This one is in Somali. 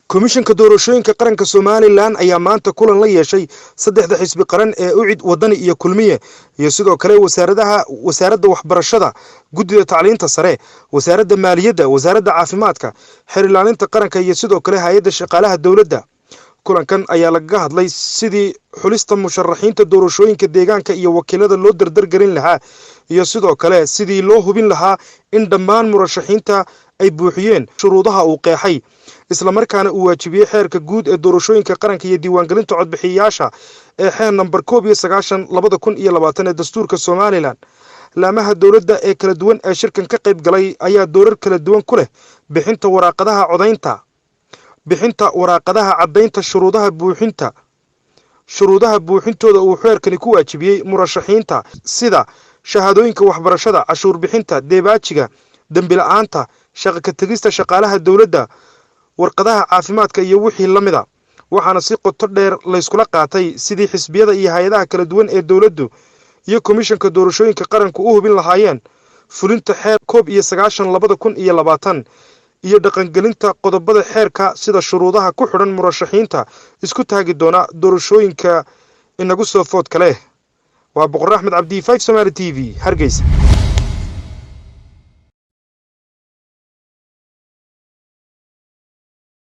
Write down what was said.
Komishanka Doorashooyinka Qaranka Somalilan ayaa maanta kulan la yeeshay saddexda xisbi qaran ee UCID, Wadani iyo Kulmiye, iyo sidoo kale wasaaradaha: Wasaaradda Waxbarashada, Guddida Tacliinta Sare, Wasaaradda Maaliyadda, Wasaaradda Caafimaadka, Xeer Ilaalinta Qaranka iyo sidoo kale Hay-adda Shaqaalaha Dowladda. Kulankan ayaa lagaga hadlay sidii xulista musharaxiinta doorashooyinka deegaanka iyo wakiilada loo dardargelin lahaa, iyo sidoo kale sidii loo hubin lahaa in dhammaan murashaxiinta ay buuxiyeen shuruudaha uu qeexay, islamarkaana uu waajibiyey xeerka guud ee doorashooyinka qaranka iyo diiwaangelinta codbixiyayaasha ee xeer nambar 91/2020 ee dastuurka Somalilan. Laamaha dowladda ee kala duwan ee shirkan ka qayb galay ayaa doorar kala duwan ku leh bixinta waraaqadaha codaynta, bixinta waraaqadaha caddaynta shuruudaha buuxinta, shuruudaha buuxintooda uu xeerkani ku waajibiyey murashaxiinta, sida shahaadooyinka waxbarashada, cashuur bixinta, deebaajiga, dembi la-aanta, shaqo ka tegista shaqaalaha dowladda, warqadaha caafimaadka iyo wixii la mida. Waxaana si qoto dheer layskula qaatay sidii xisbiyada iyo hay-adaha kala duwan ee dowladdu iyo Komishanka Doorashooyinka Qaranku u hubin lahaayeen fulinta xeer 91/2020 iyo dhaqangelinta qodobada xeerka, sida shuruudaha ku xidhan murashaxiinta isku taagi doona doorashooyinka inagu soo foodka leh. Waa Boqor Axmed Cabdi, 5 Somaali TV, Hargeysa.